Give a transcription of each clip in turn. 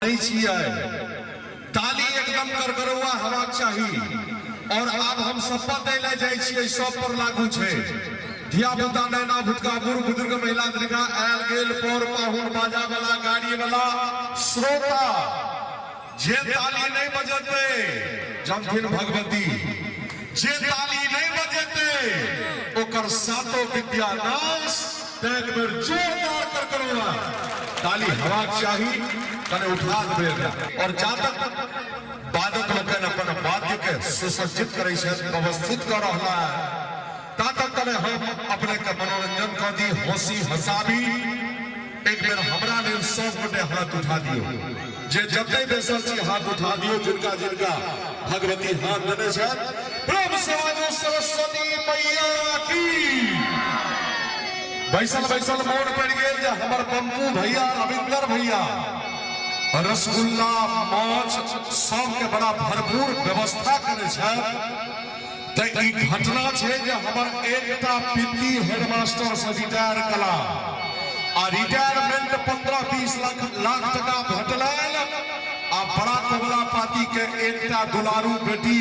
नहीं छियै, ताली एकदम करकरौआ हेबाक चाही। और आब हम शपथ दै लए जाइ छियै, सब पर लागू छै। धिया पुता, नैना भुटका, बूढ़ बुजुर्ग, महिला दीर्घा, आयल गेल पर पाहुन, बाजा वाला, गाड़ी वाला, श्रोता, जे ताली नहीं बजेतै जमथिन भगवती, जे ताली नहीं बजेतै ओकर सातो विद्या नाश। तऽ एक बेर जोरदार करकरौआ ताली हेबाक चाही, कने उठा देबै एकरा। और जा तक वादक लोकनि अपन वाद्य के सुसज्जित करै छथि, व्यवस्थित कऽ रहला है, ता तक कने हम अपने के मनोरंजन कऽ दी, हंसी हंसाबी। एक बेर हमरा लेल सब गोटे हाथ उठा दियौ, जे जते बैसल छी हाथ उठा दियौ, जिनका जिनका भगवती हाथ देने छथि। प्रेम से बाजू सरस्वती मैया की। बैसल बैसल मोन पड़ि गेल जे हमर बम्पू भैया, रविंदर भैया रसगुल्ला माछ सबके बड़ा भरपूर व्यवस्था करै छथि। तऽ ई घटना छै जे हमर एकटा पित्ती हेडमास्टर से रिटायर कला आ रिटायरमेंट 15-20 लाख लाख टका भेटलनि आ बड़ा कबला पाती के एकटा दुलारू बेटी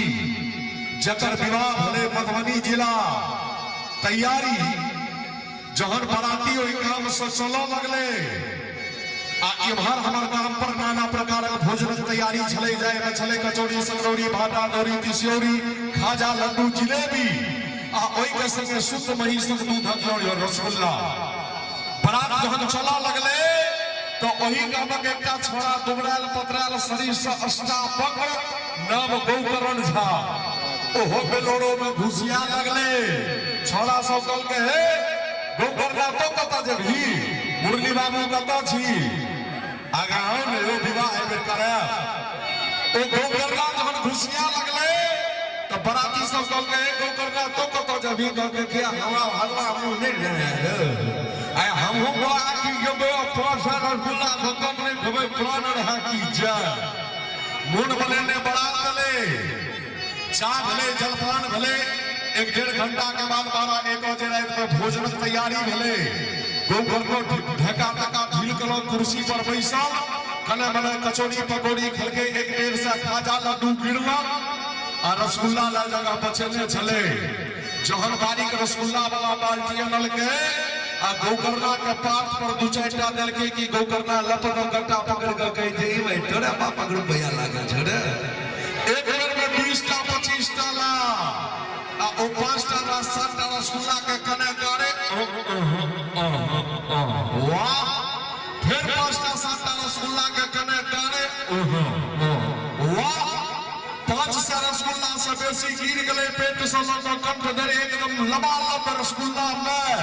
जकर विवाह भेलै मधुबनी जिला तैयारी जहन बराती ओहि गाम से चलऽ लगलै आ इम्हर हमर गाम पर नाना प्रकारक भोजनक तैयारी छलै, जाहिमे छलै कचौड़ी, सकरौड़ी, भाटा, दौरी, तिसियौरी, खाजा, लड्डू, जिलेबी आ ओहिके संगे शुद्ध महींसक दूधक और रसगुल्ला। बरात जहन चलऽ लगलै तऽ ओहि गामक एकटा छोड़ा दुबरायल पतरायल शरीर से अष्टावक्र नाम गौकरण झा ओहो बेलोरो में घुसिया लगले। छोड़ा सब कहलकै, हे गौकर्णा, तो कतऽ जेबही? मुरली बाबू कतऽ छी? आगा आउ ने यौ, विवाह एहि बेर करायब। ओ गौकर्णा जहन घुसिया लगले तऽ बराती सब कहलकै, हे गौकर्णा, तो कतऽ जेबही? कहलकै कि हमरा हलवा मुँह नहि लेने आइ हमहूँ बड़ा की गेबै, 500 रसगुल्ला खतम नहि खेबै, प्राण रहा की जाय। मोन बनेने बरात एलै, चाह भेलै, जलपान भेलै। 1-1.5 घंटा के बाद 12-1 बजे राति में भोजनक तैयारी भेलै। गौकर्णो ढेका टका ढील केलक, कुर्सी पर बैसल, कने मने कचौड़ी पकौड़ी खेलकै, 1-1.5 सए खाजा लड्डू गिरलक आ रसगुल्ला लए जगह बचेने छलै। जहन बारीक रसगुल्ला वाला बाल्टी अनलकै आ गौकर्णा के पात पर 2-4 टा देलकै कि गौकर्णा लपट गट्टा पकड़ के कहै छै, ई भाई तोरे बापक रुपैया लागल छौ रे, एक बेर में 20 टा 25 टा ला आ ओ 5 टा ला 7 टा रसगुल्ला के कने गारे, वाह, फिर 5 टा 7 टा रसगुल्ला के कने गारे, वाह, 500 रसगुल्ला से बेसी गिर गेलै पेट से लऽ कऽ कंठ धरि एकदम लबालब रसगुल्ला में।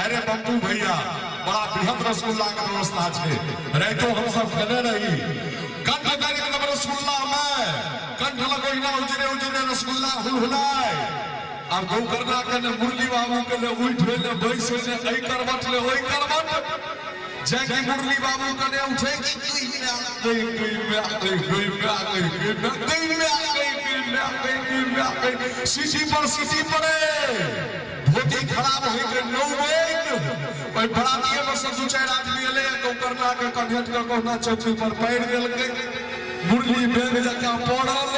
अरे बम्पू भैया, बड़ा बृहद रसगुल्ला के व्यवस्था छै, राइतो हम सब खेने रही। कंठ धरि एकदम रसगुल्ला में, कंठ लग ओहिना उजरे उजरे रसगुल्ला हुलहुलाय। आब गौकर्णा के ने मुरली बाबू के ने उठि होय ने बैस होय ने एहि करवट ले ओहि करवट, जाकि मुरली बाबू कने उठे कि गई गई गई गई गई गई गई गई गई गई गई, सीटी पर सीटी पड़े, धोती खराब होय के नौ बैत। ओहि बरातिये में से 2-4 आदमी एलै गौकर्णा के कन्हेट के कहुना चौकी पर पैर देलकै। मुरली बेंग जकाँ पड़ल।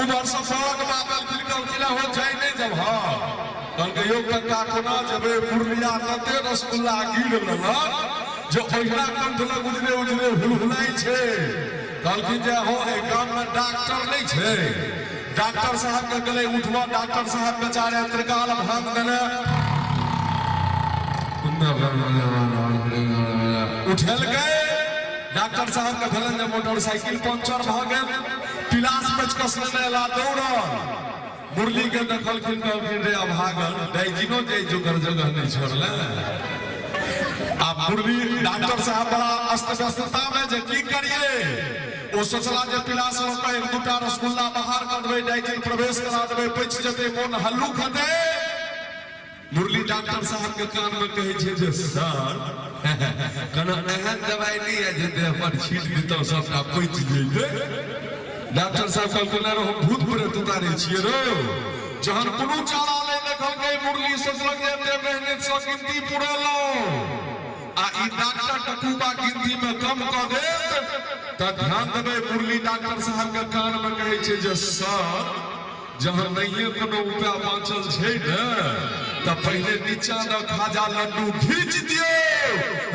उम्हर से सड़क बाप एलखिन, कहलखिन हो जाइ नहि जब? हाँ, कहलकै यौ कक्का, कोना जेबै? मुरलिया तते रसगुल्ला गिर लेलक जे ओहिना कंठ लग उजरे उजरे हुलहुलाइ छै। कहलखिन जे हो एहि गाममे डॉक्टर नहि छै? डॉक्टर साहब के गेलै उठबऽ। डॉक्टर साहब बेचारे त्रिकाल भांग देने उठेलकै। डॉक्टर साहब के भेलनि जे मोटरसाइकिल पंचर भऽ गेल, पिलास पेचकस लेने एला दौड़ल। मुरली के देखलखिन, कहलखिन रे अभागल, डाइजिनो जाय जोगर जगह नहीं छोड़ले। आ मुरली डॉक्टर साहब बड़ा अस्त व्यस्तता में जे की करिए, ओ सोचला जे पिलास लऽ कऽ 1-2 रसगुल्ला बाहर कऽ देबै, डाइजिन प्रवेश करा देबै, पचि जेतै, मोन हल्लुक हेतै। मुरली डॉक्टर साहब के कान में कहै छै जे सर, कोनो एहन दवाई नहीं है जे देह पर छीट दितौ सबटा पचि जेतै? डॉक्टर साहब कहलकै, रो हम भूत प्रेत उतारै छियै रो। जहन कोनो चारा नहि देखलकै मुरली, सोचलक जे एते मेहनत सँ गिनती पुरेलहुँ आ ई डॉक्टर टकुबा गिनती में कम कऽ देत तऽ ध्यान देबै। मुरली डॉक्टर साहब के कान में कहै छै जे सर, जहन नहिये कोनो उपाय बाँचल छै ने तऽ पहिले नीचा दऽ खाजा लड्डू घीच दियौ,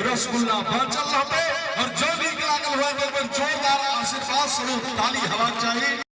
रसगुल्ला बाँचल रहतै। और जँ नीक लागल हुए तऽ एक बेर जोरदार आशीर्वाद स्वरूप ताली हेबाक चाही।